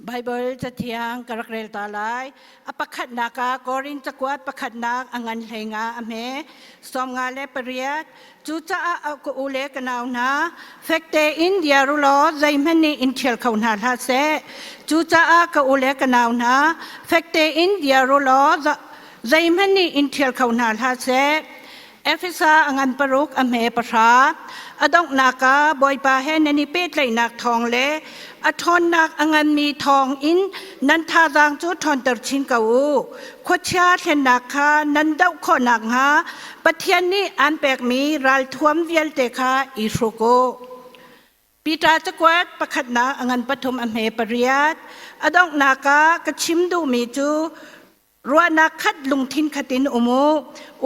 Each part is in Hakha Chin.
Baibal cathiang ka rak rel ta lai. A pakhatnak ah Korin cakuat pakhatnak a ngan hlei nga a hme. 58. Cucaah ka u le ka nau hna, fek tein dir u law zeihmanh nih in ṭhial kho hna hlah seh. Cucaah ka u le ka nau hna, fek tein dir u law zeihmanh nih in ṭhial kho hna hlah seh. Efesa a ngan paruk a hme pahra. A donghnak ah Bawipa he nan i pehtlaihnak thawng le a ṭhawnnak a nganmi thawng in nan thazaang cu ṭhawnter chin ko u. Khuachia thlennak kha nan doh khawh nakhnga Pathian nih aan pekmi ralthuam vialte kha i hruk u. Peter cakuat pakhatnak a ngan pathum a hme pariat. A donghnak ah ka chim duhmi cu Ruahnak khat lungthin khat in um u.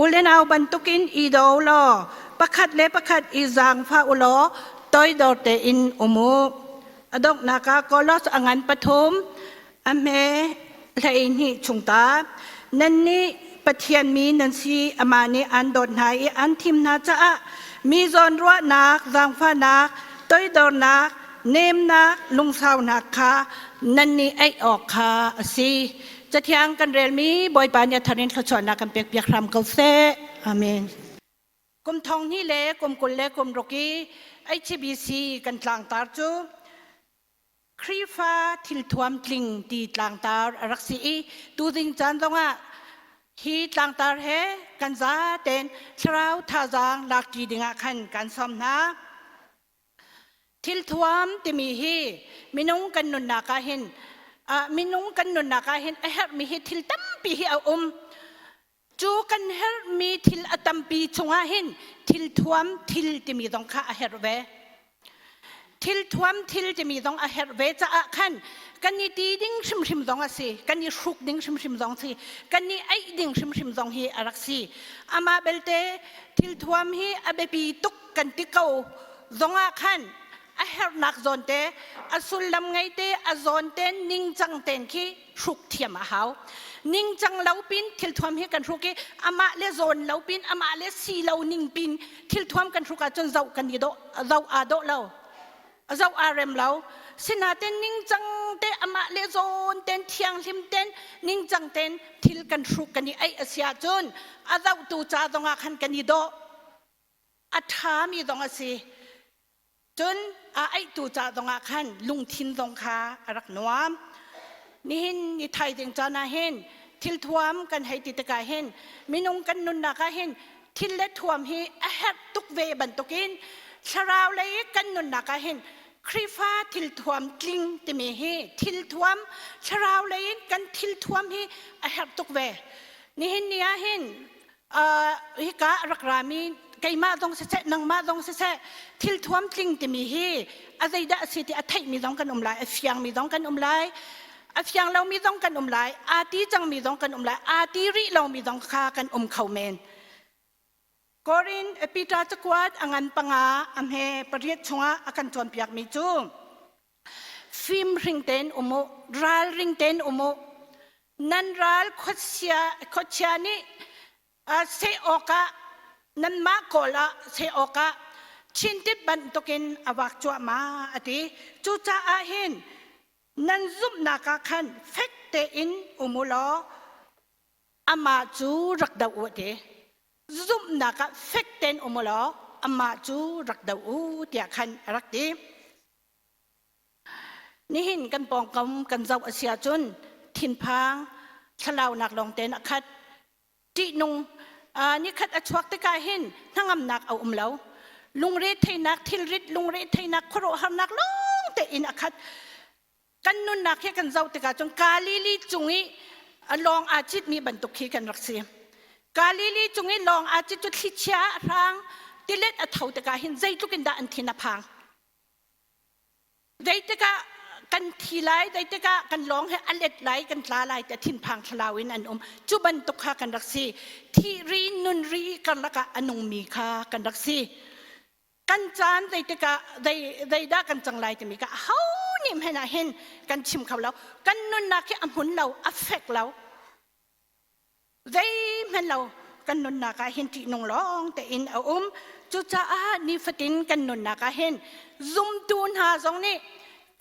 U le nau bantukin i daw law pakhat le pakhat i zaangfah u law toidor tein um u. A donghnak ah Kolos a ngan pathum a hme 12 chung ta. Nannih Pathian mi nan si, amah nih an dawt hna i an thim hna caah mi zawn ruahnak, zaangfahnak, toidornak, nemnak, lungsaunak kha nannih eih awk kha a si. Cathiang kan relmi Bawipa nih a thar in thluachuahnak kan pek piak hram ko seh. Amen. Kum thong hnih le kum kul le kum ruk i HBC kan tlangtar cu Khrihfa thilthuam tling ti tlangtar a rak si i tuzing caan zongah hi tlangtar he kan zaten thlarau thazaang lakṭi dingah khan kan sawm hna. Thilthuam timi hi minung kan nunnak ah hin minung kan nunnak ah hin a herhmi hi thil tampi hi a um. Cu kan herhmi thil a tampi chungah hin thilthuam thil timi zong kha a herh ve. Thilthuam thil timi zong a herh ve caah khan kan i ti ding hrimhrim zong a si, kan i hruk ding hrimhrim zong si, kan i eih ding hrimhrim zong hi a rak si. Amah belte thilthuam hi a biapi tuk kan ti ko zongah khan a herhnak zawn te a sullam ngei te a zawn te ningcang ten khi hruk thiam a hau ningcang lo pin thilthuam hi kan hruk i amah le zawn lo pin amah le si lo ning pin thilthuam kan hruk ahcun zoh kan i dawh zoh aa dawh lo zoh aa rem lo sinaten ningcang te amah le zawn ten thianghlim ten ningcang ten thil kan hruk kan i eih a si ahcun a zohtu ca zongah khan kan i dawh a ṭhami zong a si. Cun a aihtu ca zongah khan lungthin zong kha a rak nuam. Nihin ni thaizing caan ah hin thilthuam kan hei ti tikah hin minung kan nunnak ah hin thil le thuam hi a herh tuk ve bantukin thlarau lei kan nunnak ah hin Khrihfa thilthuam tling timi hi thilthuam thlarau lei in kan thilthuam hi a herh tuk ve. Nihin ni ah hin hika a rak rami keimah zong siseh nangmah zong siseh thil thuam tling timi hi a zeidah a si ti a theihmi zong kan um lai a fiangmi zong kan um lai a fiang lomi zong kan um lai aa ti cangmi zong kan um lai aa ti rih lomi zong kha kan um kho men Korin Peter cakuat a ngan panga a hme pariat chungah a kan cawnpiakmi cu fim hring tein um u ralring tein um u nan ral khuachia khuachia nih seh awkah nanmah kawl ah seh awkah chintit bantukin a vak cuahmah a ti cucaah hin nan zumhnak ah khan fek tein um u law amah cu rak doh u a ti zumhnak ah fek tein um u law amah cu rak doh u tiah khan a rak ti Nihin kan pawngkam kan zoh a si ahcun thinphang thlalaunak lawng tein a khat. Ṭihnung nikhat a chuak tikah hin hnangamnak a um lo. Lungre theinak thilrit lungre theinak khuaruahharnak lawng tein a khat. Kan nunnak hi kan zoh tikah cun Galili cung i a lawng aa citmi bantuk khi kan rak si. Galili cung i lawng aa cit cu thlichia a hrang, tilet a tho tikah hin zeitluk in dah an thin a phang. Zeitikah kan thi lai, zeitikah kan lawng he a let lai, kan tla lai tiah thinphang thlalau in an um. Cu bantuk kha kan rak si. Thih ri, nun ri karlak ah a nungmi kha kan rak si. Kan caan zeitikah zei zeidah kan cang lai timi kha aho nih hmanh ah hin kan chim kho lo. Kan nunnak hi a hmun lo, a fek lo. Zeihmanh lo kan nunnak ah hin ṭihnung lawng tein a um. Cucaah nifatin kan nunnak ah hin zumtu hna zong nih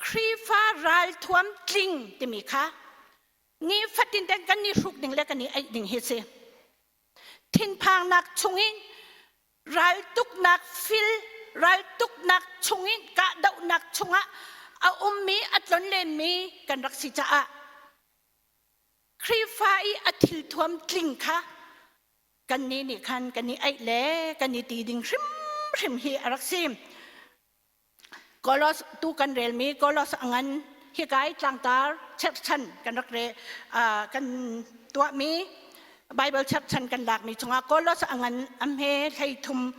Khrihfa ralthuam tling timi kha nifatin ten kan i hruk ding le kan i aih ding hi si. Thinphangnak chungin raltuknak fil raltuknak chungin kahdohnak chungah a ummi a tlonlenmi kan rak si caah Khrihfa i a thilthuam tling kha kannih nih khan kan i aih le kan i ti ding hrimhrim hi a rak si. Kolos tu kan relmi Kolos a ngan hikai tlangtar cherhchan kan rak re kan tuahmi Bible cherhchan kan lakmi chungah Kolos a ngan a hme 13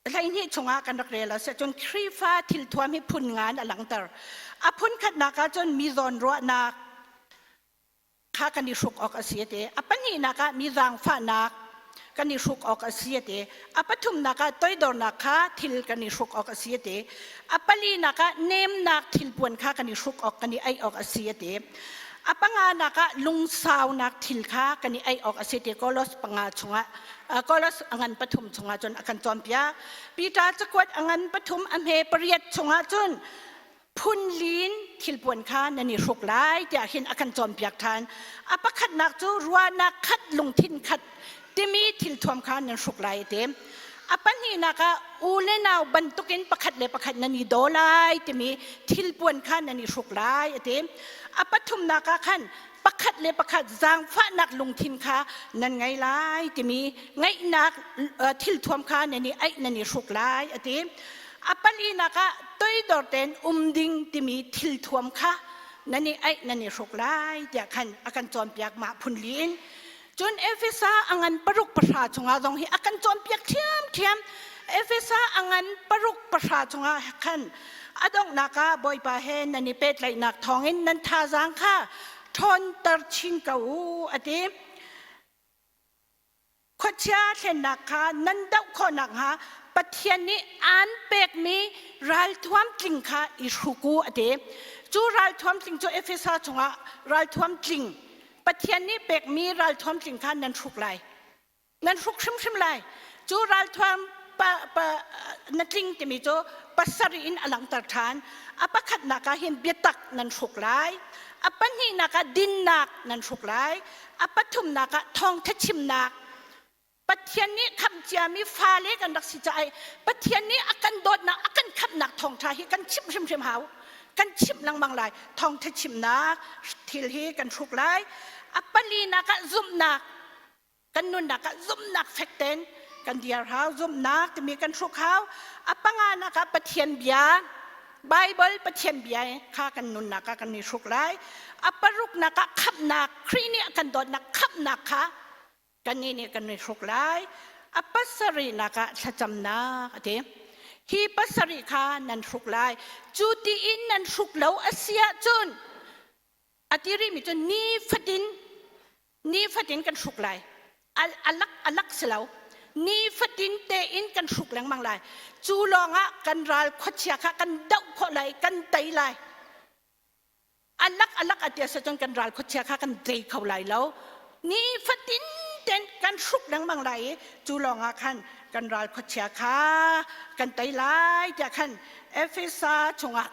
12 chungah kan rak rel a si cun Khrihfa thilthuam hi phun ngan a langter. A phun khatnak ah cun mi zawn ruahnak kha kan i hruk awk a si te. A pahnihnak ah mi zaangfahnak kan i hruk awk a si te. A pathumnak ah toidornak kha thil kan i hruk awk a si te. A palinak ah nemnak thilpuan kha kan i hruk awk kan i aih awk a si te. A panganak ah lungsaunak thil kha kan i aih awk a si te. Kolos panga chungah Kolos a ngan pathum chungah cun a kan cawnpiak. Peter cakuat a ngan pathum a hme pariat chungah cun phunlin thilpuan kha nan i hruk lai tiah hin a kan cawnpiak ṭhan. A pakhatnak cu ruahnak khat lungthin khat timi thilthuam kha nan hruk lai a ti. A pahnihnak ah u le nau bantukin pakhat le pakhat nan i daw lai timi thilpuan kha nan i hruk lai a ti. A pathumnak ah khan pakhat le pakhat zaangfahnak lungthin kha nan ngei lai timi ngaihnak thilthuam kha nan i aih nan i hruk lai a ti. A palinak ah toidor tein um ding timi thilthuam kha nan i aih nan i hruk lai tiah khan a kan cawnpiak mah phun li in. Cun Efesa a ngan paruk pahra chungah zong hi a kan cawnpiak ṭhiamṭhiam. Efesa a ngan paruk pahra chungah khan a donghnak ah Bawipa he nan i pehtlaihnak thawngin nan thazaang kha ṭhawnter chin ko u a ti. Khuachia thlennak kha nan doh khawh nakhnga Pathian nih aan pekmi ralthuam tling kha i hruk u a ti. Cu ralthuam tling cu Efesa chungah ralthuam tling Pathian nih pekmi ralthuam tling kha nan hruk lai. Nan hruk hrimhrim lai. Cu ralthuam pa, pa, na tling timi cu pasarih in a langhter ṭhan. A pakhatnak ah hin biatak nan hruk lai. A pahnihnak ah dinnak nan hruk lai. A pathumnak ah thawngṭha chimnak. Pathian nih khamh ciami fale kan rak si caah Pathian nih a kan dawtnak a kan khamhnak thawngṭha hi kan chimh hrimhrim hau. Kan chimh lengmang lai. Thawngṭha chimnak thil hi kan hruk lai. A palinak ah zumhnak kan nunnak ah zumhnak fek tein kan dir hau. Zumhnak timi kan hruk hau. A panganak ah Pathian bia Bible Pathian bia kha kan nunnak ah kan i hruk lai. A paruknak ah khamhnak Khrih nih a kan dawtnak khamhnak kha kannih nih kan i hruk lai. A pasarihnak ah thlacamnak a ti. Hi pasarih kha nan hruk lai. Cu tiin nan hruk lo a si ahcun a ti rihmi cu nifatin nifatin kan hruk lai. Alak alak si lo. Nifatin tein kan hruk lengmang lai. Cu lawngah kan ral khuachia kha kan doh khawh lai, kan tei lai. Alak alak a tia cun kan ral khuachia kha kan tei kho lai lo. Nifatin ten kan hruk lengmang lai i cu lawngah khan kan ral khuachia kha kan tei lai tiah khan Efesa chungah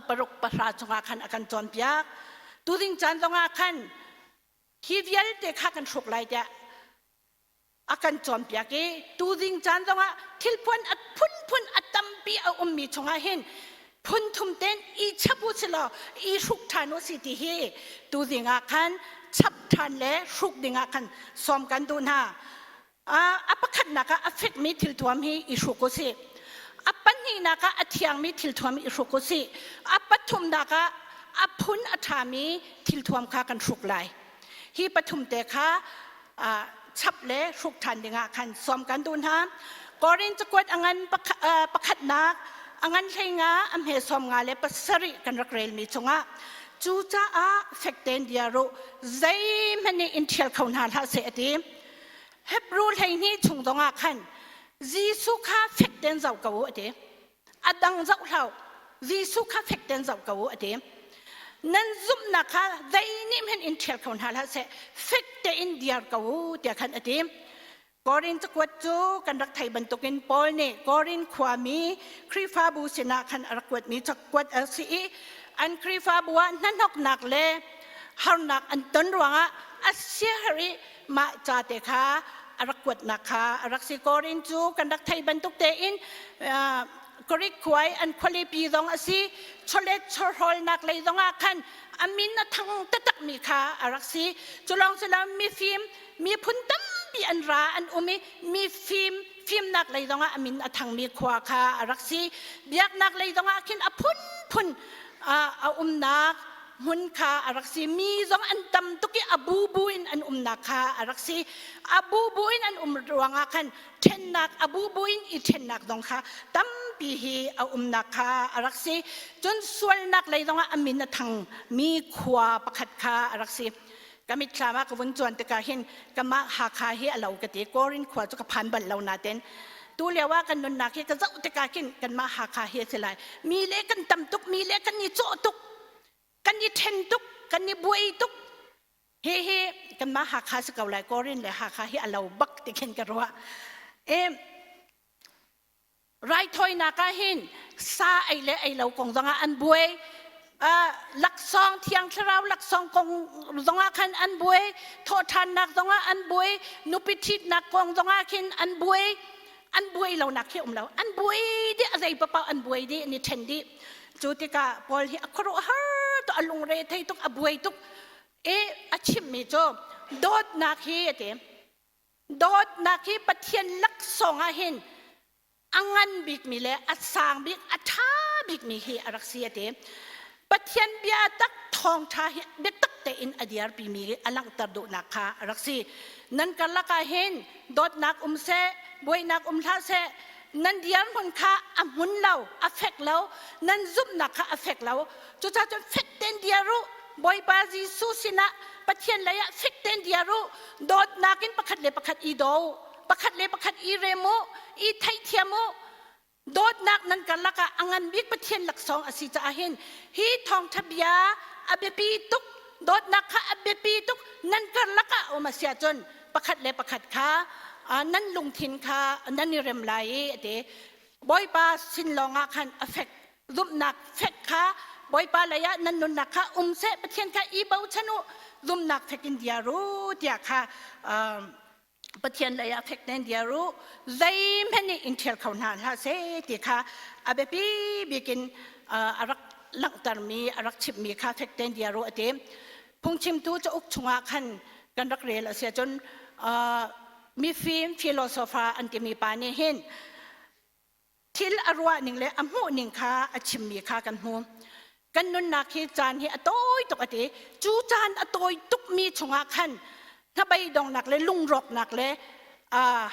paruk pahra chungah khan a kan cawnpiak. Tuding caan zongah khan hi vialte kha kan hruk lai tiah a kan cawnpiak i tuzing caan zongah thilpuan a phunphun a tampi a ummi chungah hin phun thum ten i chap u si law i hruk ṭhan u si ti hi tuzing ah khan chap ṭhan le hruk dingah khan sawm kan duh hna. A pakhatnak ah a fekmi thilthuam hi i hruk u sih. A pahnihnak ah a thiangmi thilthuam i hruk u sih. A pathumnak ah a phun a ṭhami thilthuam kha kan hruk lai. Hi pathum te kha chap le hruk ṭhan dingah khan sawm kan duh hna. Korin cakuat a ngan pakhatnak a ngan 15 a hme 57 kan rak relmi chungah cucaah fek tein dir u zeihmanh nih in ṭhial kho hna hlah seh a ti. Hebrew 12 chung zongah khan Jesuh kha fek tein zoh ko u a ti. A dang zoh hlah Jesuh kha fek tein zoh ko u a ti. Nan zumhnak kha zei nih hmanh in ṭhial kho hna hlah seh fek tein dir ko u tiah khan a ti. Korin cakuat cu kan rak theih bantukin Paul nih Korin khuami Khrihfabu sinah khan a rak kuatmi cakuat a si i An Khrihfabu ah hnahnoknak le harnak an ton ruangah a siaherh i mah ca te kha a rak kuatnak kha a rak si. Korin cu kan rak theih bantuk tein Greek khua i an khualipi zong a si. Chawlet chawhrawlnak lei zong ah khan a min a thang taktakmi kha a rak si. Cu lawng si lo mifim miphun tampi an ra an um i mifim fimnak lei zongah a min a thangmi khua kha a rak si. Biaknak lei zongah khin a phunphun a umnak hmun kha a rak si. Mi zong an tam tuk i a bubu in an umnak kha a rak si. A bubu in an um ruangah khan ṭhennak a bubu in i ṭhennak zong kha tampi hi a umnak kha a rak si. Cun sualnak lei zongah a min a thangmi khua pakhat kha a rak si. Ka mitthlam ah ka vun cuan tikah hin kamah Hakha hi a lo ka ti. Korin khua cu ka phan bal lo nain tu lio ah kan nunnak hi ka zoh tikah khin kanmah Hakha hi a si lai. Mi le kan tam tuk, mi le kan i cawh tuk, kan i ṭhen tuk, kan i buai tuk. Hi hi kanmah Hakha si ko lai. Korin le Hakha hi a lo bak ti khin ka ruah. E, raithawinak ah hin sa ei le ei lo kong zongah an buai. Laksawng thiang thlarau laksawng kong zongah khan an buai. Thawhṭhannak zongah an buai. Nupi ṭhitnak kong zongah khin an buai. An buai lonak khi um lo. An buai dih, a zei paoh an buai dih, an i ṭhen dih. Cu tikah Paul hi a khuaruahhar tuk, a lungre thei tuk, a buai tuk. E a chimmi cu dawtnak hi a ti. Dawtnak hi Pathian laksawng ah hin a ngan bikmi le a sang bik, a ṭha bikmi hi a rak si a ti. Pathian bia tak thawngṭha hi biatak tein a diarpimi a langhter duhnak kha a rak si. Nan karlak ah hin dawtnak um seh, buainak um hlah seh, nan dirhmun kha a hmun lo, a fek lo, nan zumhnak kha a fek lo. Cucaah cun fek tein dir u. Bawipa Jesuh sinah Pathian lei ah fek tein dir u. Dawtnak in pakhat le pakhat i daw u. Pakhat le pakhat i rem u, i theihthiam u. Dawtnak nan karlak ah a ngan bik Pathian laksawng a si caah hin hi thawngṭha bia a biapi tuk. Dawtnak kha a biapi tuk. Nan karlak ah um a si ahcun pakhat le pakhat kha nan lungthin kha nan i rem lai i a ti. Bawipa sin lawngah khan a fek zumhnak fek kha Bawipa lei ah nan nunnak kha um seh Pathian kha i bochan u zumhnak fek in diar u tiah kha Pathian lei ah fek tein diar u zeihmanh nih in ṭhial kho hna hlah seh ti kha a biapi bik in a rak langhtermi a rak chimhmi kha fek tein diar u a ti. Phungchimtu cauk chungah khan kan rak rel a si ahcun mifim philosopher an timi pa nih hin thil a ruah ning le a hmuh ning kha a chimmi kha kan hmu. Kan nunnak hi caan hi a tawi tuk a ti. Cu caan a tawi tukmi chungah khan hnabeidongnak le lungrawknak le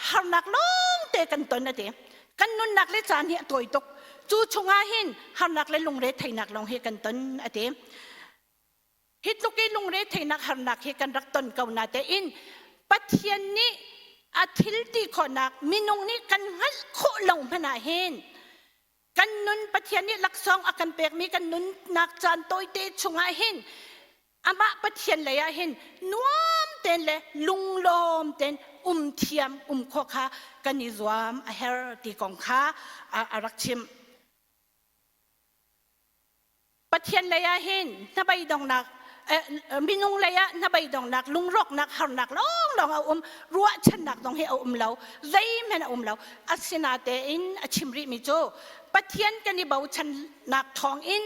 harnak lawngte kan ton a ti. Kan nunnak le caan hi a tawi tuk. Cu chungah hin harnak le lungre theinak lawng hi kan ton a ti. Hi tluk i lungre theinak harnak hi kan rak ton ko na tein Pathian nih a thil ti khawhnak minung nih kan hngalh khawh lo hmanh ah hin kan nun Pathian nih laksawng a kan pekmi kan nunnak caan tawite chungah hin amah Pathian lei ah hin nuam tein le lunglawm tein um thiam um khawh kha kan i zuam a her ti kong kha a rak chim. Pathian lei ah hin hnabeidongnak minung lei ah hnabeidongnak lungrawknak harnak lawnglawng a um ruahchannak zong hi a um lo zeihmanh a um lo asinatein a chim rihmi cu Pathian kan i bochannak thawngin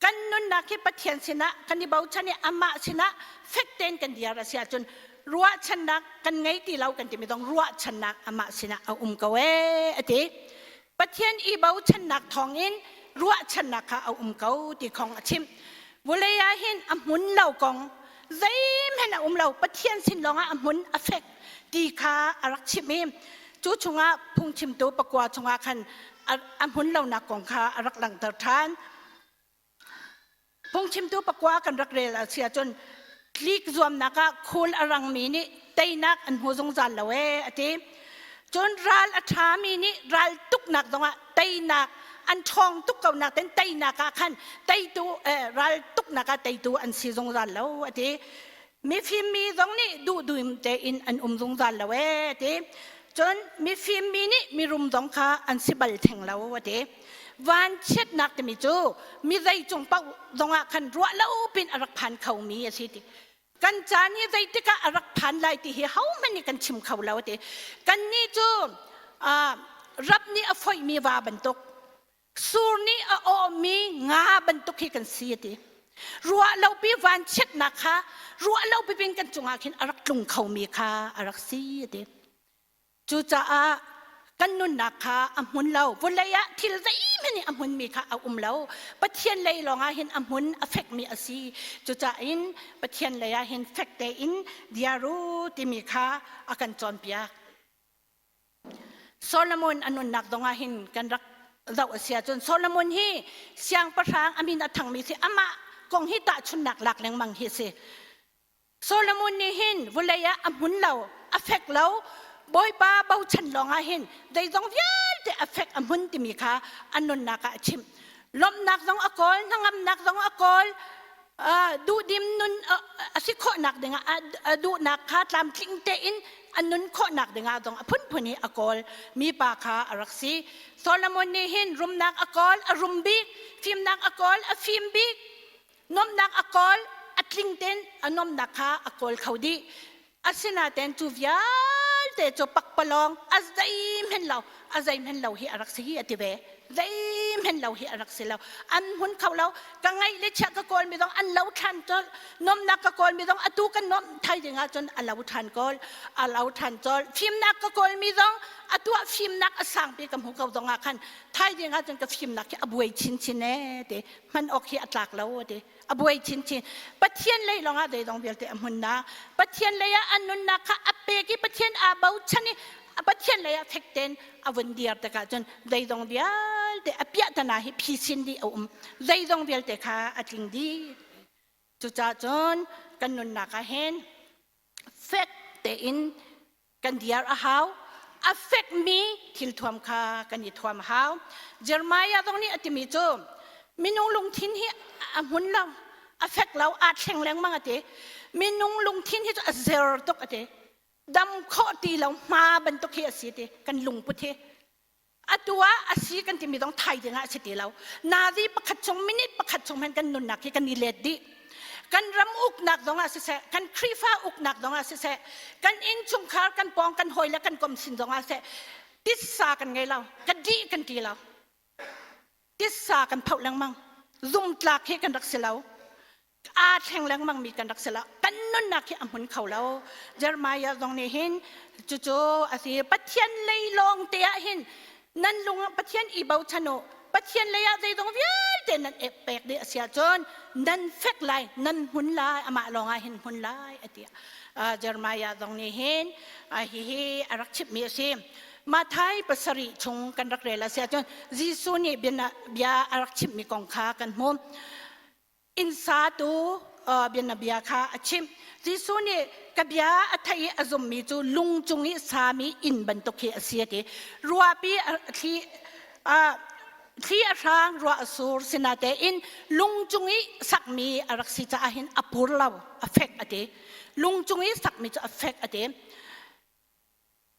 kan nunnak hi Pathian sinah kan i bochan i amah sinah fek tein kan diar a si ahcun ruahchannak kan ngei ti lo kan timi zong ruahchannak amah sinah a um ko ee a ti. Pathian i bochannak thawngin ruahchannak kha a um ko ti kong a chimh. Vawlei ah hin a hmun lo kong zeihmanh a um lo Pathian sin lawngah a hmun a fek ti kha a rak chimh i cu chungah phungchimtu pakua chungah khan a hmun lonak kong kha a rak langhter ṭhan. Phungchimtu pakua kan rak rel a si ahcun tlik zuamnak ah khul a rangmi nih teinak an hmu zungzal lo ee a ti. Cun ral a ṭhami nih ral tuknak zongah teinak an ṭhawng tuk ko nak ten teinak ah khan teitu ral tuknak ah teitu an si zungzal lo a ti. Mifim mi zong nih duhduim tein an um zungzal lo ee a ti. Cun mifim mi nih mirum zong kha an si bal theng lo a ti. Vanchiatnak timi cu mi zei cung paoh zongah khan ruah lo pin a rak phan khomi a si ti. Kan caan hi zeitik ah a rak phan lai ti hi hohmanh nih kan chim kho lo ti. Kannih cu rap nih a foihmi va bantuk, sur nih a awhmi nga bantuk hi kan si a ti. Ruah lopi vanchiatnak kha ruah lo pipin kan cungah khin a rak tlung khomi kha a rak si a ti. Cucaah kan nunnak kha a hmun lo. Vawlei ah thil zeihmanh nih a hmunmi kha a um lo. Pathian lei lawngah hin a hmun a fekmi a si. Cucaah in Pathian lei ah hin fek tein diaru timi kha a kan cawnpiak. Solomon a nunnak zongah hin kan rak zoh a si ahcun Solomon hi siangpahrang a min a thangmi si amah kong hi tahchunhnak lak lengmang hi a si. Solomon nih hin vawlei ah a hmun lo, a fek lo, Bawipa bochan lawngah hin zeizong vialte a fek a hmun timi kha a nunnak ah a chimh. Lawmhnak zong a kawl, hnangamnak zong a kawl, duhdim nun a si khawhnak dingah a duhnak kha tlamtling tein a nun khawhnak dingah zong a phunphun hi a kawl mi pa kha a rak si. Solomon nih hin rumnak a kawl, a rum bik, fimnak a kawl, a fim bik, Nuamhnak a kawl, a tling tein a nuamhnak kha a kawl kho dih. Asinain cu vialte cu pakpalawng a zeihmanh lo, a zeihmanh lo hi a rak si hi a ti ve. Zeihmanh lo hi a rak si lo. An hmun kho lo. Ka ngaih le chiah ka kawl mi zong an lo ṭhan colh. Nuamhnak ka kawl mi zong atu kan nuamh thai ding ahcun a lo ṭhan kawl, a lo ṭhan colh. Fimnak ka kawl mi zong atu ah fimnak a sangpi ka hmu ko zong ah khan thai ding ahcun ka fimnak hi a buai chinchin ee ti. Hman awk hi a tlak lo a ti. A buai chinchin. Pathian lei lawngah zeizong vialte a hmun na. Pathian lei ah a nunnak kha a pek i Pathian aa bochan i Pathian lei ah fek tein a vun dir tikah cun zeizong vialte a piahtana hi phisin dih a um. Zeizong vialte kha a tling dih. Cucaah cun kan nunnak ah hin fek tein kan diar a hau. A fekmi thilthuam kha kan i thuam a hau. Jeremiah zong nih a timi cu minung lungthin hi a hmun lo, a fek lo, aa thleng lengmang a ti. Minung lungthin hi cu a zer tuk a ti. Dam khawh ti lo hma bantuk hi a si ti kan lungput hi. Atu ah a si kan timi zong thai ding ah a si ti lo. Nazi pakhat chung minute pakhat chung hmanh kan nunnak hi kan i let dih. Kan ram uknak zong ah siseh, kan Khrihfa uknak zong ah siseh, kan innchungkhar, kan pawng, kan hawi le kan kom sin zong ah siseh, titsa kan ngei lo, ka dih kan ti lo. Titsa kan phoh lengmang. Zumtlak hi kan rak si lo. Aa thleng lengmang mi kan rak si lo. Kan nunnak hi a hmun kho lo. Jeremiah zong nih hin cucu a si. Pathian lei lawng te ah hin nan lung Pathian i bochan u. Pathian lei ah zeizong vialte nan pek dih a si ahcun nan fek lai, nan hmun lai, amah lawng ah hin hmun lai a ti. Jeremiah zong nih hin hihi a rak chimhmi a si. Matthai pasarih chung kan rak rel a si ahcun Jesuh nih bia a rak chimhmi kong kha kan hmu. Inn satu bianabia kha a chimh. Jesuh nih ka bia a theih i a zummi cu lung cung i sami inn bantuk hi a si a ti. Ruahpi thli thli a hrang ruah a sur sinatein lung cung i sakmi a rak si caah hin a pur lo, a fek a ti. Lung cung i sakmi cu a fek a ti.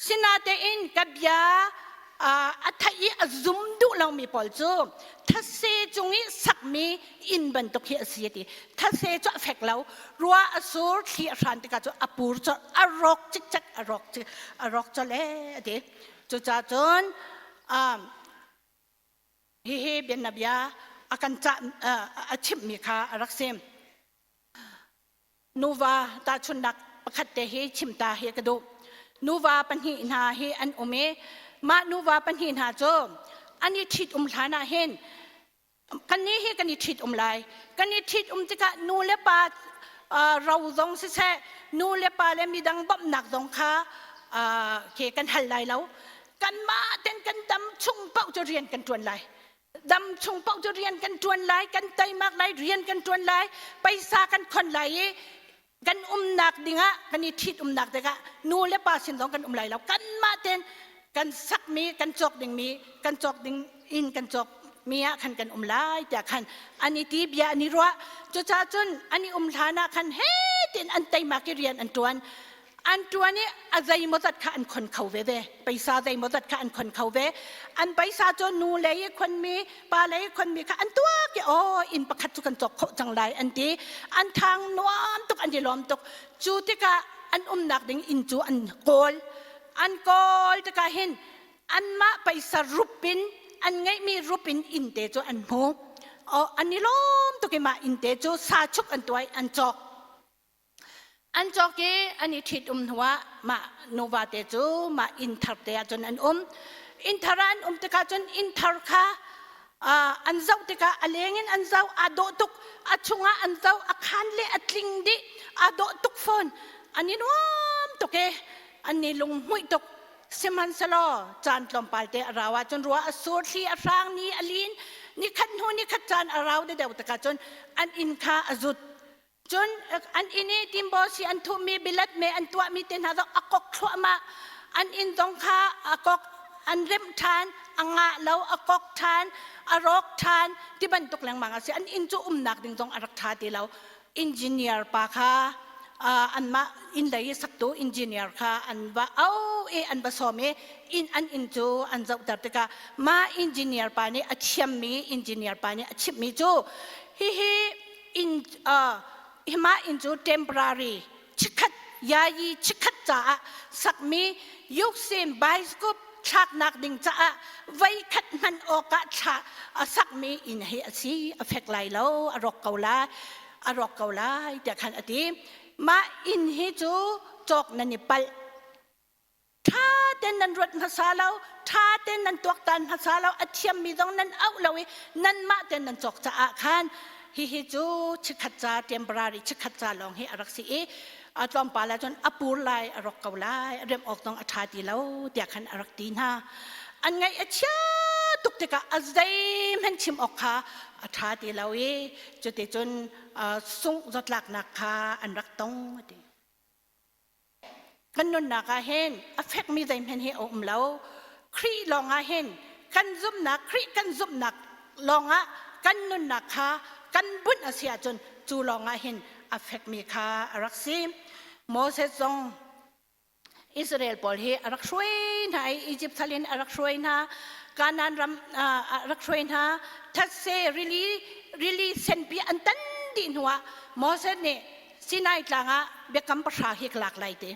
Sinatein ka bia a theih i a zum duh lomi pawl cu thase cung i sakmi inn bantuk hi a si a ti. Thase cu a fek lo. Ruah a sur, thli a hran tikah cu a pur colh, a rawk cikcek, a rawk cik, a rawk colh ee a ti. Cucaah cun hihi bianabia a kan cah a chimhmi kha a rak si. Nuva tahchunhnak pakhat te hi chimta hi ka duh. Nuva pahnih hna hi an um i mah nuva pahnih hna cu an i ṭhit um hlan ah hin kannih hi kan i ṭhit um lai. Kan i ṭhit um tikah nu le pa ro zong siseh, nu le pa le midang bawmhnak zong kha khi kan hal lai lo. Kanmah ten kan dam chung paoh cu rian kan ṭuan lai. Dam chung paoh cu rian kan ṭuan lai, kan teimak lai, rian kan ṭuan lai, paisa kan khon lai i kan umnak dingah kan i ṭhit umnak tikah nu le pa sin zong kan um lai lo. Kanmah tein kan sakmi, kan cawk dingmi, kan cawk ding in kan cawk mi ah khan kan um lai tiah khan an i ti bia an i ruah. Cucaah cun an i um hlan ah khan he tiin an teimak i rian an ṭuan. An ṭuan i a zeimawzat kha an khon kho veve. Paisa zeimawzat kha an khon kho ve. An paisa cu nu lei i khonmi, pa lei i khonmi kha an tuak i aw inn pakhat cu kan cawk khawh cang lai an ti. An thang nuam tuk, an i lawm tuk. Cu tikah an umnak ding inn cu an kawl. An kawl tikah hin anmah paisa rup in an ngeihmi rup in inn te cu an hmu. An i lawm tuk i mah inn te cu sa chuk an tuai an cawk. An cawk i an i ṭhitum hnuah mah nuva te cu mah inn thar te ah cun an um. Inn thar ah an um tikah cun inn thar kha an zoh tikah a leng in an zoh aa dawh tuk a chungah an zoh a khan le a tling dih aa dawh tuk fawn an i nuam tuk i an i lunghmuih tuk sihmanhsehlaw caan tlawmpal te a rau ahcun ruah a sur thli a hrang ni a lin ni khat hnu ni khat caan a rau deuh tikah cun an inn kha a zut Cun an inn i timbo si an thuhmi bilat me an tuahmi te hna zong a kok thluahmah. An inn zong kha a kok an remh ṭhan, a ngah lo, a kok ṭhan, a rawk ṭhan ti bantuk lengmang a si. An inn cu umnak ding zong a rak ṭha ti lo. Engineer pa kha anmah inn lei i saktu engineer kha an va au i an va sawm i inn an inn cu an zohter tikah mah engineer pa nih a thiammi engineer pa nih a chimhmi cu hihi in hima inn cu temporary chikhat yayi chikhat caah sakmi yuksim bioscope thlaknak ding caah voi khat hman awkah thla a sakmi inn hi a si a fek lai lo a rawk ko lai a rawk ko lai tiah khan a ti mah inn hi cu cawk nan i palh ṭha tein nan ruat hmasa lo ṭha tein nan tuaktan hmasa lo a thiammi zong nan auh lo i nanmah tein nan cawk caah khan hihi cu chikkhat ca temporary chikkhat ca lawng hi a rak si i a tlawmpal ahcun a pur lai a rawk ko lai a remh awk zong a ṭha ti lo tiah khan a rak ti hna an ngaih a chia tuk tikah a zeihmanh chim awk kha a ṭha ti lo i cuticun sungh zawtlaknak kha an rak tong a ti Kan nunnak ah hin a fekmi zeihmanh hi a um lo. Khrih lawngah hin kan zumhnak, Khrih kan zumhnak lawngah kan nunnak kha kan bunh a si ahcun cu lawngah hin a fekmi kha a rak si. Moses zong Israel pawl hi a rak hruai hna i Egypt sal in a rak hruai hna. Kanaan ram a rak hruai hna. Thetse rili rili senpi an tan dih hnuah Moses nih Sinai tlang ah biakam pahra hi ka lak lai ti.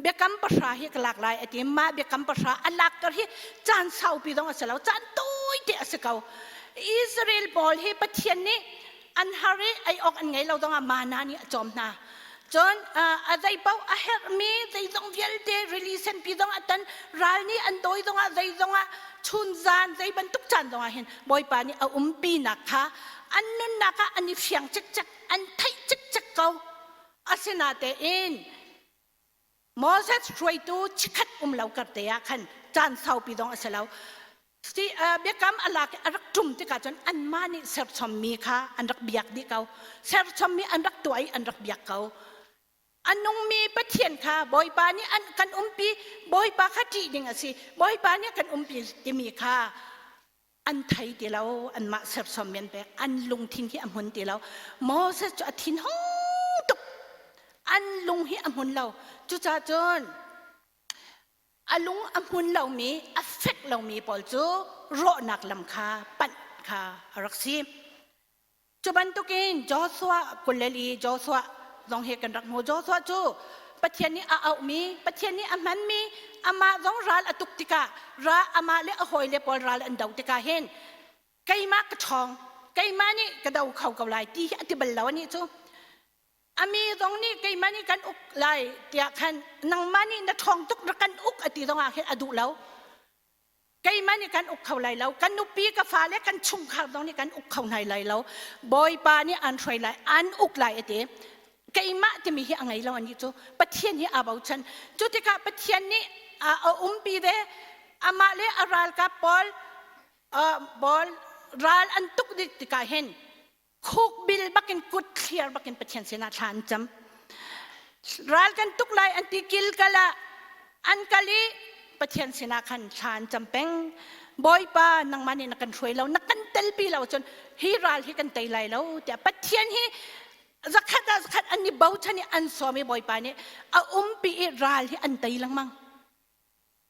Biakam pahra hi ka lak lai a ti. Mah biakam pahra a lak kar hi caan saupi zong a si lo, caan tawi te a si ko. Israel pawl hi Pathian nih an har i ei awk an ngei lo zong ah mana nih a cawm hna. Cun a zei paoh a herhmi zeizong vialte rili senpi zong a tan ral nih an dawi zong ah zeizong ah chun zan zei bantuk caan zong ah hin Bawipa nih a umpinak kha an nunnak ah an i fiang cikcek an theih cikcek ko. Asinatein Moses hruaitu chikhat um lo kar te ah khan caan saupi dong a si lo. Biakam a lak i a rak ṭum tikah cun anmah nih serchommi kha an rak biak dih ko. Serchommi an rak tuah i an rak biak ko. A nungmi Pathian kha Bawipa nih an kan umpi, Bawipa kha ṭih ding a si, Bawipa nih a kan umpi timi kha an thei ti lo anmah sersiam men pek an lungthin hi a hmun ti lo Moses cu a thin hung tuk an lung hi a hmun lo cucaah cun a lung a hmun lomi a fek lomi pawl cu rawhnak lam kha panh kha a rak si Cu bantukin Joshua 24 Joshua zong hi kan rak hmu. Joshua cu Pathian nih a auhmi, Pathian nih a hmanmi, amah zong ral a tuk tikah, ra amah le a hawile pawl ral an do tikah hin keimah ka ṭhawng, keimah nih ka do kho ko lai ti hi a ti bal lo anih cu. Ami zong nih keimah nih kan uk lai tiah khan nangmah nih na ṭhawng tuk rak kan uk a ti zong ah khin a duh lo. Keimah nih kan uk kho lai lo kan nupi ka fale kan chungkhar zong nih kan uk kho hna lai lo bawipa nih an hruai lai an uk lai a ti keimah timi hi a ngei lo anih cu pathian hi aa bochan cu tikah pathian nih a umpi ve amah le a ralkap pawl pawl ral an tuk dik tikah hin khukbil bakin kut thliar bakin Pathian sinah thla an cam. Ral kan tuk lai an ti kil kal ah an kal i Pathian sinah khan thla an cam peng. Bawipa nangmah nih na kan hruai lo na kan telpi lo cun hi ral hi kan tei lai lo tiah Pathian hi zakhat ah zakhat a an i bochan i an sawm i Bawipa nih a umpi i ral hi an tei lengmang.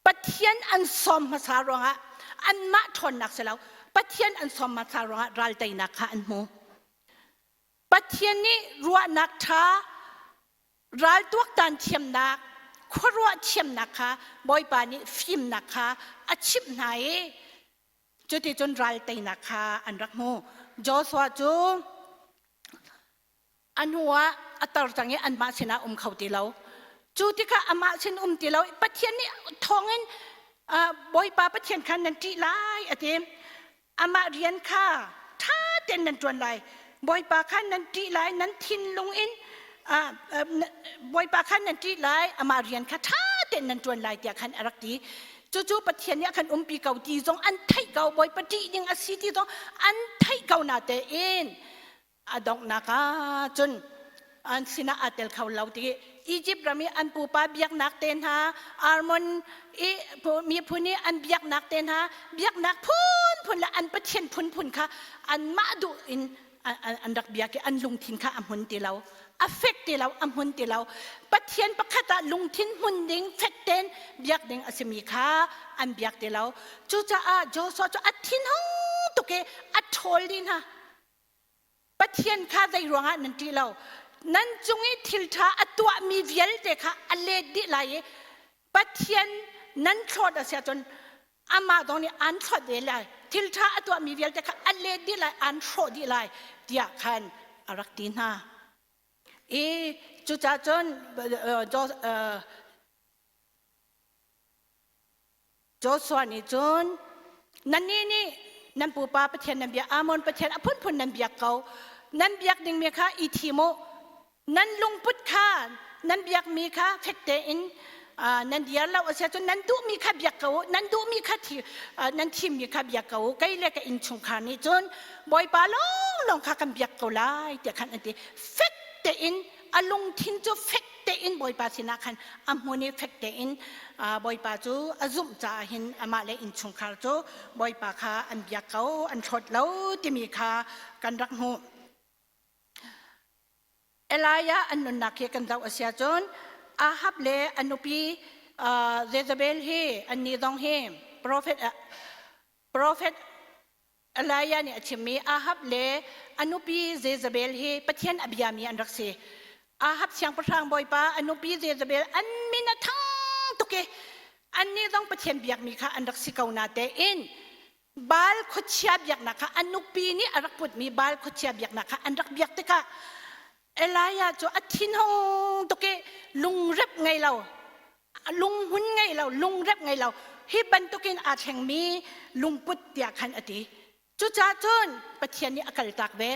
Pathian an sawm hmasa ruangah anmah ṭhawnnak si lo Pathian an sawm hmasa ruangah ral teinak kha an hmu. Pathian nih ruahnak ṭha ral tuaktan thiamnak khuaruah thiamnak kha Bawipa nih fimnak kha a chimh hna i cuticun ral teinak kha an rak hmu. Joshua cu a hnu ah a tar cang i anmah sinah um kho ti lo. Cu tikah amah sin um ti lo Pathian nih thawngin Bawipa Pathian kha nan ṭih lai a ti. Amah rian kha ṭha tein nan ṭuan lai. Bawipa kha nan ṭih lai, nan thinlung in Bawipa kha nan ṭih lai, amah rian kha ṭha tein nan ṭuan lai tiah khan a rak ti. Cucu Pathian nih a kan umpi ko ti zong an theih ko, Bawipa ṭih ding a si ti zong an theih ko na tein a donghnak ah cun an sinah aa tel kho lo ti Egypt ram i an pupa biaknak te hna Armon i miphun i an biaknak te hna biaknak phunphun le an pathian phunphun kha anmah duh in an rak biak i an lungthin kha a hmun ti lo a fek ti lo a hmun ti lo pathian pakhat ah lungthin hmun ding fek tein biak ding a simi kha an biak ti lo cucaah Joshua cu a thinhung tuk i a ṭhawl dih hna Pathian kha zei ruangah nan ṭih lo? Nan cung i thil ṭha a tuahmi vialte kha a let dih lai i Pathian nan thlawt a si ahcun amah zong nih aan thlawt ve lai. Thil ṭha a tuahmi vialte kha a let dih lai, aan hrawh dih lai tiah khan a rak ti hna. I cucaah cun Joshua nih cun nannih nih nan pupa Pathian nan biak Amon Pathian a phunphun nan biak ko nan biak dingmi kha i thim u nan lungput kha nan biakmi kha fek tein nan diar lo a si ahcun nan duhmi kha biak ko u nan duhmi kha nan thimmi kha biak ko u kei le ka innchungkhar nih cun Bawipa lawnglawng kha kan biak ko lai tiah khan an ti fek tein a lungthin cu fek tein Bawipa sinah khan a hmun i fek tein Bawipa cu a zumh caah hin amah le innchungkhar cu Bawipa kha an biak ko an thlawt lo timi kha kan rak hmuh. Elijah an nunnak hi kan zoh a si ahcun Ahab le a nupi Jezebel hi annih zong hi prophet prophet Elijah nih a chimmi Ahab le a nupi Jezebel hi Pathian a biami an rak si. Ahab siangpahrang bawipa a nupi Jezebel an min a thang tuk i annih zong Pathian biakmi kha an rak si ko na tein Baal khuachia biaknak kha a nupi nih a rak putmi Baal khuachia biaknak kha an rak biak tikah Elijah cu a thinhung tuk i lungrep ngei lo lunghmun ngei lo lungrep ngei lo hi bantukin aa thlengmi lungput tiah khan a ti cucaah cun Pathian nih a kaltak ve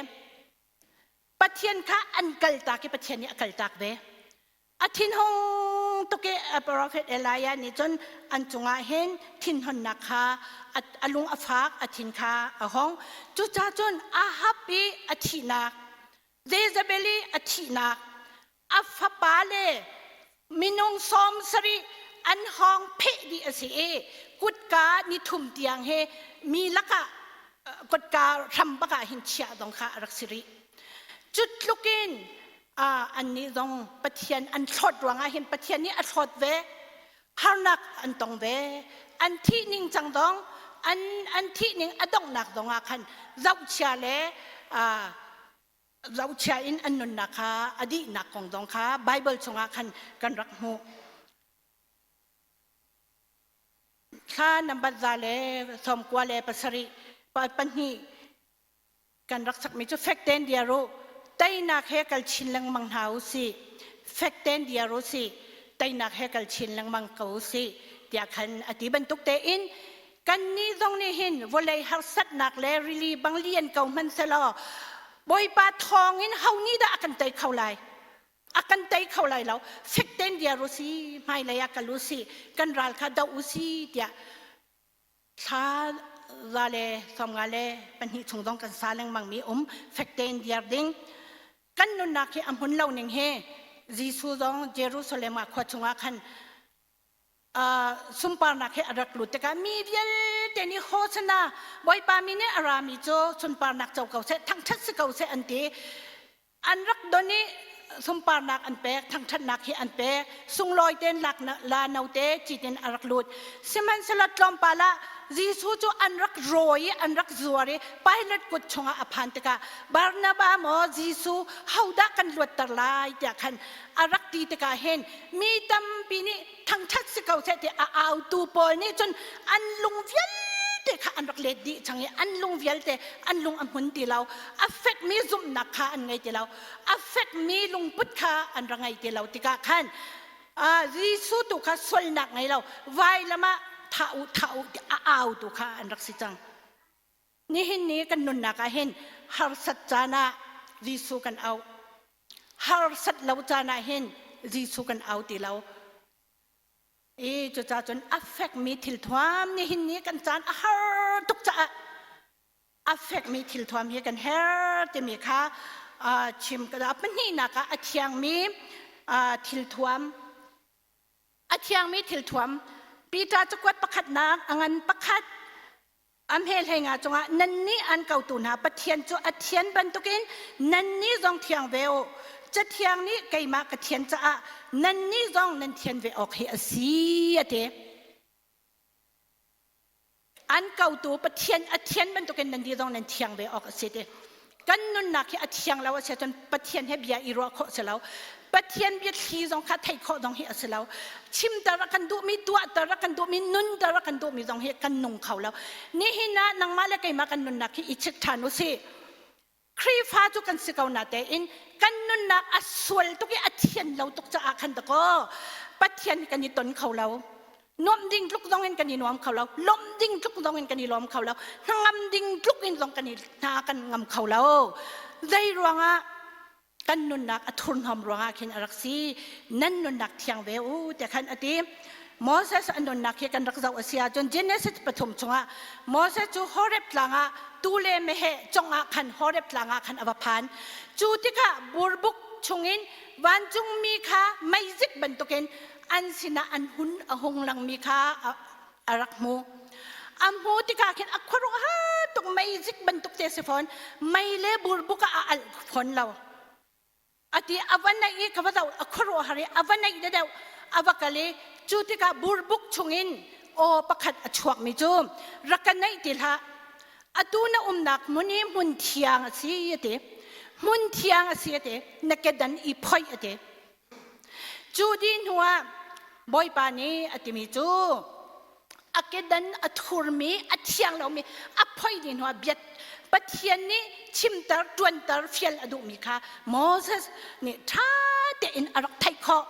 Pathian kha an kaltak i Pathian nih a kaltak ve a thinhung tuk i prophet Elijah nih cun an cungah hin thinhunnak kha a lung a fak a thin kha a hong cucaah cun Ahab i a thihnak Jezebel i a thihnak a fapa le minung 70 an hawng pheh dih a si i kutka nithum tiang he mi lakah kutka hram bak ah hin chiah zong kha a rak si rih. Cu tluk in annih zong Pathian an thlawt ruangah hin Pathian nih a thlawt ve harnak an tong ve an thih ning cang dong an an thih ning a donghnak zong ah khan zohchia le zohchia in an nunnak kha a dihnak kong zong kha Bible chungah khan kan rak hmuh. Thla nambat za le 97 pahnih kan rak sakmi cu fek tein dir u teinak he kal chin lengmang hna u sih fek tein dir u sih teinak he kal chin lengmang ko u sih tiah khan a ti bantuk tein kannih zong nih hin vawlei harsatnak le rili bang lian ko hmanh selaw Bawipa thawngin ho nih dah a kan tei kho lai a kan tei kho lai lo fek tein dir u si hmailei ah kal u si kan ral kha doh u si tiah thla za le 52 chung zong kan sa lengmang mi um fek tein diar ding kan nunnak hi a hmun lo ning he Jesuh zong Jerusalem ah khua chungah khan sunparnak he a rak lut tikah mi vialte nih Hosanna Bawipa mi nih a rami cu sunparnak co ko seh thangṭhat si ko seh an ti an rak don i. sunparnak an pek, thangṭhatnak hi an pek, sunglawi tein lak la note citin a rak lut. Sihmanhsehlaw tlawmpal ah Jesuh cu an rak rawi i an rak zuar i Pilate kut chungah a phan tikah Barnaba maw Jesuh hodah kan luatter lai tiah khan a rak ti tikah hin mi tampi nih thangṭhat si ko seh tiah a autu pawl nih cun an lung vialte kha an rak let dih cang i an lung vialte an lung a hmun ti lo. A fekmi zumhnak kha an ngei ti lo. A fekmi lungput kha an rak ngei ti lo tikah khan Jesuh tu kha sualnak ngei lo vailam ah thah u thah u tiah a au tu kha an rak si cang. Nihin ni kan nunnak ah hin harsat caan ah Jesuh kan auh. Harsat lo caan ah hin Jesuh kan au ti lo. I cucaah cun a fekmi thil thuam nihin ni kan caan a har tuk caah a fekmi thil thuam hi kan her timi kha chim ka dah. Pahnihnak ah a thiangmi thil thuam a thiangmi thil thuam Peter cakuat pakhatnak a ngan pakhat a hme nga cungah nannih an kotu hna Pathian cu a thian bantukin nannih zong thiang ve u. Cathiang nih keimah ka thian caah nannih zong nan thian ve awk hi a si a ti. An kotu Pathian a thian bantukin nannih zong nan thiang ve awk a si ti. Kan nunnak hi a thiang lo a si ahcun Pathian he bia i ruah khawh a si lo. Pathian biathli zong kha theih khawh zong hi a si lo. Chimter a kan duhmi, tuahter a kan duhmi, nunter a kan duhmi zong hi kan nung kho lo. Nihin ah nangmah le keimah kan nunnak hi i chik ṭhan u sih. Khrihfa cu kan si ko na tein kan nunnak a sual tuk i a thian lo tuk caah khan dakaw Pathian kan i ton kho lo. Nuamh ding tluk zong in kan i nuam kho lo. Lawmh ding tluk zong in kan i lawm kho lo. Hnangam ding tluk in zong kan i hna kan ngam kho lo. Zei ruangah kan nunnak a thurhnawm ruangah khin a rak si. Nan nunnak thiang ve u te khan a ti. Moses a nunnak hi kan rak zoh a si ahcun Genesis pathum chungah Moses cu Horeb tlang ah tu le meheh congah khan Horeb tlang ah khan a va phan. Cu tikah burbuk chungin vancungmi kha meizik bantukin an sinah an hun a hung langmi kha a rak hmu. A hmu tikah khin a khuaruahhar tuk meizik bantuk te si fawn mei le burbuk ah a alh fawn lo. Ati a va naih i ka va zoh a khuaruahhar i a va naih deuh a va kal i cu tikah burbuk chungin aw pakhat a chuakmi cu rak ka naih ti hlah atu na umnak hmun hi hmun thiang a si a ti hmun thiang a si a ti na kedan i phoih a ti Cu dih hnuah Bawipa nih a timi cu a kedan a thurmi a thiang lomi a phoi dih hnuah bia Pathian nih chimter ṭuanter fial a duhmi kha Moses nih ṭha tein a rak theih khawh.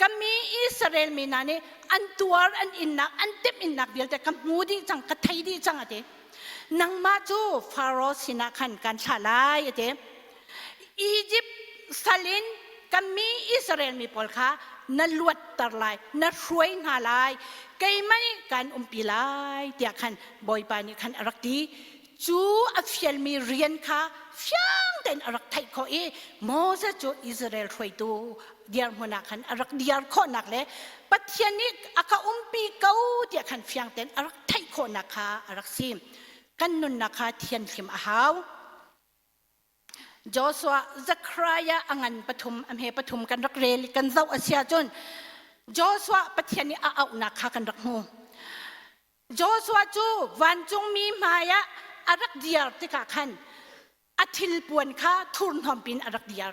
Ka mi Israel mi hna nih an tuar an innak an temh innak vialte ka hmu dih cang ka thei dih cang a ti. Nangmah cu Faro sinah khan kan thlah lai a ti. Egypt sal in kan mi Israel mi pawl kha na luatter lai, na hruai hna lai, keimah nih kan umpi lai tiah khan Bawipa nih khan a rak ti. Cu a fialmi rian kha fiang tein a rak theih khawh i Moses cu Israel hruaitu dirhmun ah khan a rak diar khawhnak le Pathian nih a ka umpi ko tiah khan fiang tein a rak theih khawhnak kha a rak si. Kan nunnak kha thianhlim a hau. Joshua Zechariah a ngan pathum a hme pathum kan rak rel kan zoh a si ahcun Joshua Pathian nih a auhnak kha kan rak hmu. Joshua cu vancungmi hmai ah a rak diar tikah khan a thilpuan kha thurhnawm pin a rak diar.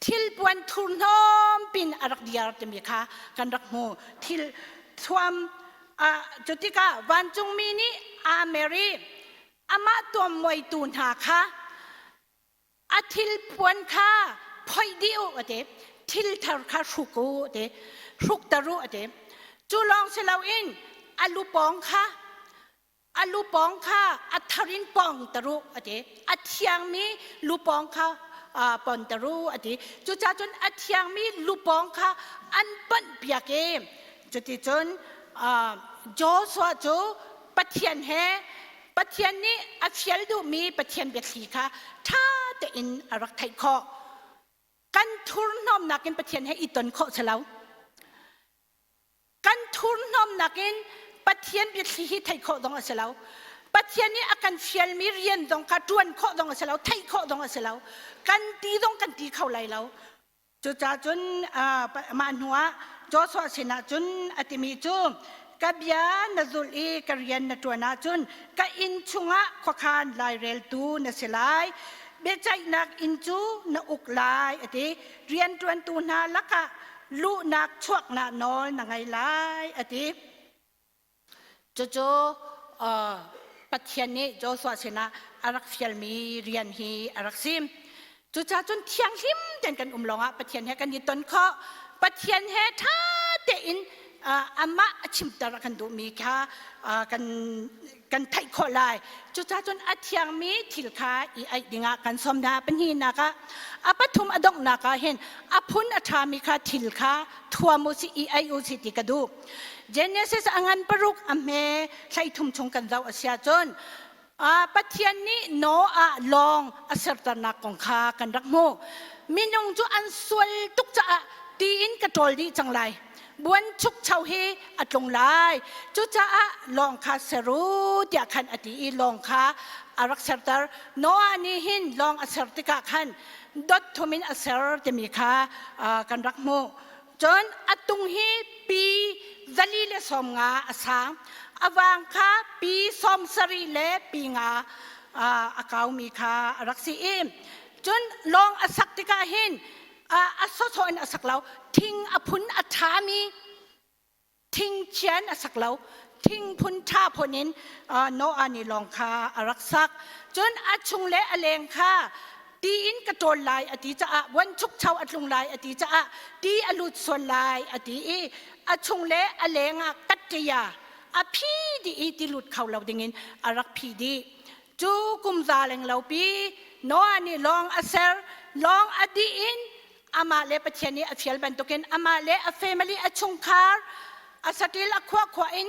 Thilpuan thurhnawm pin a rak diar timi kha kan rak hmu. Thil thuam cu tikah vancungmi nih aa mer i amah tuammuaitu hna kha a thilpuan kha phoih dih u a ti. Thil thar kha hruk u a ti. Hrukter u a ti. Cu lawng si loin a lupawng kha a lupawng kha a thar in pawngter u a ti a thiangmi lupawng kha ponter u a ti cucaah cun a thiangmi lupawng kha an ponh piak i cuticun Joshua cu Pathian he Pathian nih a fial duhmi Pathian biathli kha ṭha tein a rak theih khawh kan thurhnawmnak in Pathian he i ton khawh si lo Kan thurhnawmnak in Pathian biathli hi theih khawh dong a si lo. Pathian nih a kan fialmi rian zong kha ṭuan khawh zong a si lo, theih khawh zong a si lo, kan ti zong kan ti kho lai lo. Cucaah cun mah hnuah Joshua sinah cun a timi cu ka bia na zulh i ka rian na ṭuan ahcun ka inn chungah khuakhan laireltu na si lai. Biaceihnak inn cu na uk lai a ti. Rianṭuantu hna lakah luhnak chuaknak nawl na ngei lai a ti. Cucu Pathian nih Joshua sinah a rak fialmi rian hi a rak si. Cucaah cun thianghlim tein kan um lawngah Pathian he kan i ton khawh. Pathian he ṭha tein amah a chimter a kan duhmi kha kan kan theih khawh lai. Cucaah cun a thiangmi thil kha i aih dingah kan sawm hna. Pahnihnak ah a pathum a donghnak ah hin a phun a ṭhami kha thil kha thuam u sih i aih u sih ti ka duh. Genesis a ngan paruk a hme 13 chung kan zoh a si ahcun Pathian nih Noah lawng a serternak kong kha kan rak hmuh. Minung cu an sual tuk caah ti in ka ṭawl dih cang lai. Buan chukcho hi a tlung lai. Cucaah lawng kha ser u tiah khan a ti i lawng kha a rak serter. Noah nih hin lawng a ser tikah khan dot thum in a ser timi kha kan rak hmuh. Cun a tung hi pi 140 a sang. A vang kha pi 70 le pi nga a kaumi kha a rak si i cun lawng a sak tikah hin a sawsawh in a sak lo. Thing a phun a ṭhami thing chian a sak lo. Thing phun ṭha phun in Noah nih lawng kha a rak sak. Cun a chung le a leng kha ti in ka ṭawl lai a ti caah vuanchukcho a tlung lai a ti caah ti a lut sual lai a ti i a chung le a leng ah katṭia a phi dih i ti lut kho lo dingin a rak phi dih. Cu kum za leng lo pi Noah nih lawng a ser lawng a dih in amah le Pathian nih a fial bantukin amah le a family a chungkhar a satil a khua khua in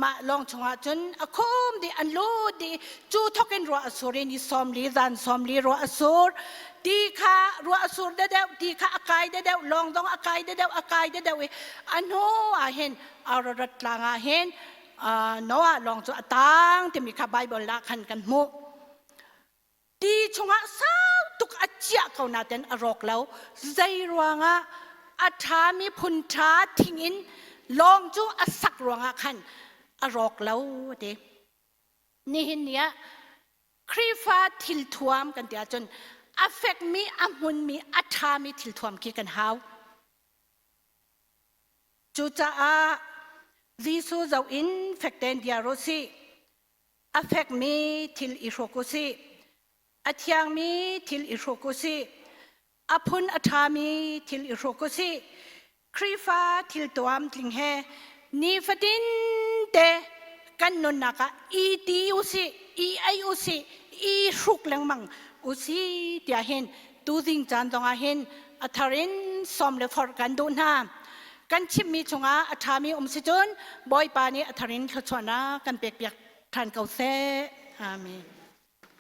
mah lawng chungah cun a khum dih an lut dih cu thok in ruah a sur i ni 40 zan 40 ruah a sur ti kha ruah a sur deuh ti kha a kai deuh lawng dong a kai deuh a kai deuh i a hnu ah hin Ararat tlang ah hin Noah lawng cu a tang timi kha Bible ah khan kan hmuh Ti chungah sau tuk a ciah ko nain a rawk lo. Zei ruangah a ṭhami phun ṭha thing in lawng cu a sak ruangah khan a rawk lo a ti. Nihin ni ah Khrihfa thilthuam kan ti ahcun a fekmi, a hmunmi, a ṭhami thilthuam khi kan hau. Cucaah Jesuh zoh in fek tein dir u sih. A fekmi thil i hruk u sih. A thiangmi thil i hruk u sih. A phun a ṭhami thil i hruk u sih. Khrihfa thil tuam tling he nifatin te kan nunnak ah i ti u sih, i ei u sih, i hruk lengmang u sih tiah hin tuzing caan zongah hin a thar in sawm le forh kan duh hna. Kan chimmi chungah a ṭhami um si cun Bawipa nih a thar in thluachuahnak kan pekpiak ṭhan ko seh. Amen.